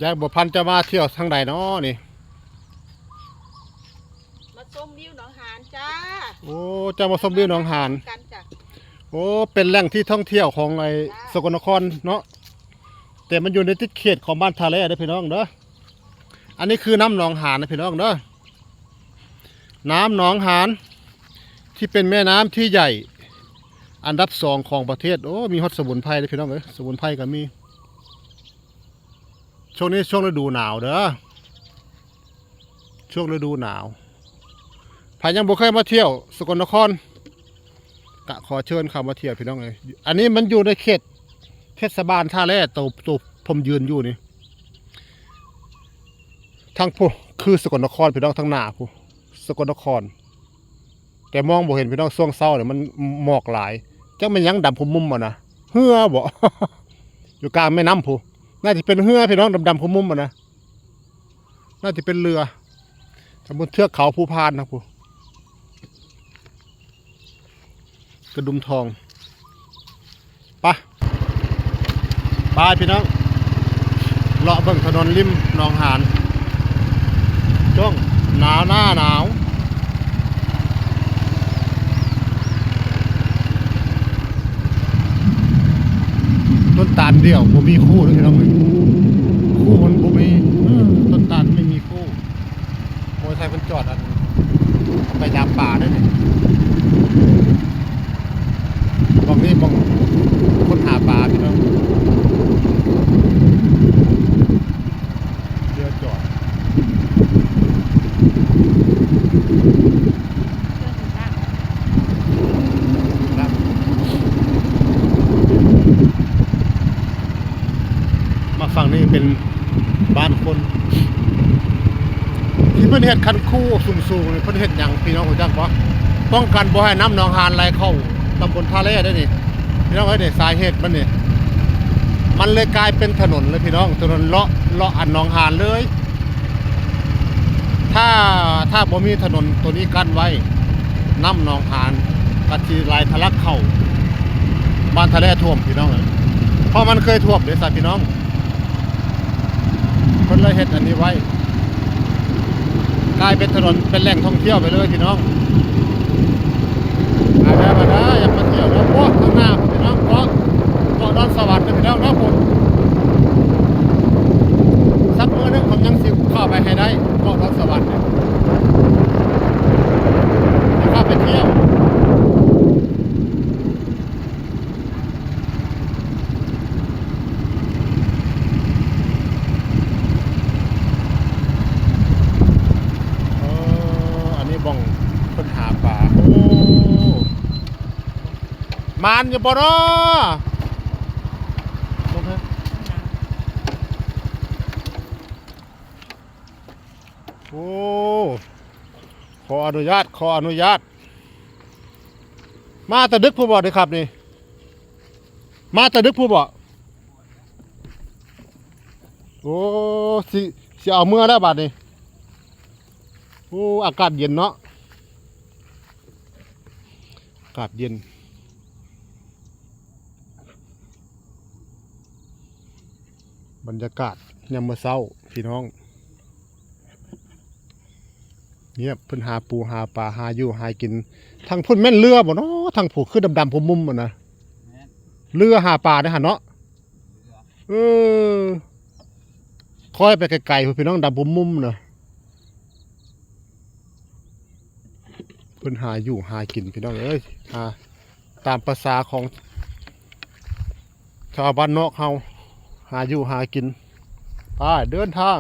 ຍາຍບົວພັນຈະມາທ່ຽວທາງໃດນໍນີ້? ມາຊົມວິວໜອງຫານຈ້າ. ໂອ້ ເຈົ້າມາຊົມວິວໜອງຫານ. ກັນຈ້າ. ໂອ້ ເປັນແຫຼ່ງທີ່ທ່ອງທ່ຽວຂອງໄອ້ ຈ້າ ສະກົນນະຄອນເນາະ, ແຕ່ມັນຢູ່ໃນຕິດເຂດຂອງບ້ານທ່າແລເດີພີ່ນ້ອງເດີ. ອັນນີ້ຄືນ້ຳໜອງຫານນະພີ່ນ້ອງເດີ. ນ້ຳໜອງຫານ ທີ່ເປັນແມ່ນ້ຳທີ່ໃຫຍ່ອັນດັບສອງຂອງປະເທດ. ໂອ້ ມີຮອດສະໝຸນໄພເດີພີ່ນ້ອງເອີຍ, ສະໝຸນໄພກໍມີ. ຊ່ວງນີ້ຊ່ວງລະດູໜາວເດີ, ຊ່ວງລະດູໜາວ. ໃຜຍັງບໍ່ເຄີຍມາທ່ຽວສະກົນນະຄອນ ກະຂໍເຊີນເຂົ້າມາທ່ຽວພີ່ນ້ອງເອີຍ. ອັນນີ້ມັນຢູ່ໃນເຂດເທດສະບານທ່າແລ, ໂຕ ໂຕຜົມຢືນຢູ່ນີ້. ທາງພຸ້ນຄືສະກົນນະຄອນພີ່ນ້ອງ, ທາງໜ້າພຸ້ນສະກົນນະຄອນ. ແຕ່ມອງບໍ່ເຫັນພີ່ນ້ອງ, ຊ່ວງເຊົ້ານີ້ມັນໝອກຫຼາຍ. ຈັກແມ່ນຫຍັງດຳຄຸມມຸມຫັ້ນນະ, ເຮືອບໍ? ຢູ່ກາງແມ່ນ້ຳພຸ້ນ. ໜ້າຈະເປັນເຮືອພີ່ນ້ອງ, ດຳໆຄຸມມຸມຫັ້ນນະ. ໜ້າຈະເປັນເຮືອ. ທາງພຸ້ນເທືອກເຂົາພູພານນະພຸ້ນ. ກະດຸມທອງ. ໄປ ໄປພີ່ນ້ອງ, ເລາະເບິ່ງຖະໜົນລິມໜອງຫານ. ຊ່ວງໜາວ ໜ້າໜາວ ຕົ້ນຕານດ່ຽວບໍ່ມີຄູ່ເດີພີ່ນ້ອງເອີຍ, ຄູ່ມັນບໍ່ມີ. ເອີ ຕົ້ນຕານໄມ່ມີຄູ່. ໂອ້ຍ ໃສ່ເພິ່ນຈອດອັນໄປຫາປາໄດ້ນີ້. ບ່ອນນີ້ບ່ອນຄົນຫາປາພີ່ນ້ອງ, ເຮືອຈອດ. ມາຝັ່ງນີ້ເປັນບ້ານຄົນ ທີ່ເພິ່ນເຮັດຄັນຄູສູງໆນີ້. ເພິ່ນເຮັດຫຍັງພີ່ນ້ອງຮູ້ຈັກບໍ່? ປ້ອງກັນບໍ່ໃຫ້ນ້ຳໜອງຫານໄຫຼເຂົ້າຕຳບົນທ່າແລໄດ້ນີ້ ພີ່ນ້ອງເອີຍ. ນີ້ສາເຫດມັນນີ້ ມັນເລີຍກາຍເປັນຖະໜົນເລີຍພີ່ນ້ອງ, ຖະໜົນເລາະ ເລາະອັນໜອງຫານເລີຍ. ຖ້າ ຖ້າບໍ່ມີຖະໜົນໂຕນີ້ກັ້ນໄວ້, ນ້ຳໜອງຫານກໍຊິໄຫຼທະລັກເຂົ້າບ້ານທ່າແລຖ້ວມພີ່ນ້ອງເອີຍ. ເພາະມັນເຄີຍຖ້ວມເດ້ຊະພີ່ນ້ອງ, ເພິ່ນເລີຍເຮັດອັນນີ້ໄວ້ ກາຍເປັນຖະໜົນ ເປັນແຫຼ່ງທ່ອງທ່ຽວໄປເລີຍພີ່ນ້ອງ. ມາເດີ ມາເດີ ຢາກມາທ່ຽວເດີ. ໂອ້ ຂ້າງໜ້າພຸ້ນພີ່ນ້ອງ ເກາະ ເກາະດອນສະຫວັນເດີພີ່ນ້ອງເດີ. ພຸ້ນ ສັກມື້ໜຶ່ງຜົມຍັງຊິເຂົ້າໄປໃຫ້ໄດ້ ເກາະດອນສະຫວັນເດີ. ເຂົ້າໄປທ່ຽວ. ເອີ ອັນນີ້ບ່ອນຄົນຫາປາ. ໂອ້ ໝານຢູ່ບໍ່ນໍ? ໂອ້ ຂໍອະນຸຍາດ ຂໍອະນຸຍາດ. ມາແຕ່ດຶກພຸ້ນບໍ່ເດ້ຄັບນີ້? ມາແຕ່ດຶກພຸ້ນບໍ່? ໂອ້ ຊິ ຊິເອົາເມືອແລ້ວບາດນີ້. ໂອ້ ອາກາດເຢັນເນາະ, ອາກາດເຢັນ. ບັນຍາກາດຍາມມື້ເຊົ້າພີ່ນ້ອງ, ງຽບ. ເພິ່ນຫາປູຫາປາ ຫາຢູ່ຫາກິນ. ທາງພຸ້ນແມ່ນເຮືອບໍ່ເນາະ? ທາງຜູ້ຄືດຳໆ ມຸມໆ ຫັ້ນນະ. ແມ່ນ ເຮືອຫາປາເດ້ຫັ້ນເນາະ. ເຮືອ ເອີ ຄ່ອຍໄປໄກໆ ພຸ້ນພີ່ນ້ອງ, ດຳປຸມມຸມນະ. ເພິ່ນຫາຢູ່ຫາກິນພີ່ນ້ອງເອີຍ, ຫາຕາມປະສາຂອງຊາວບ້ານນອກເຮົາ, ຫາຢູ່ຫາກິນ. ໄປເດີນທາງ.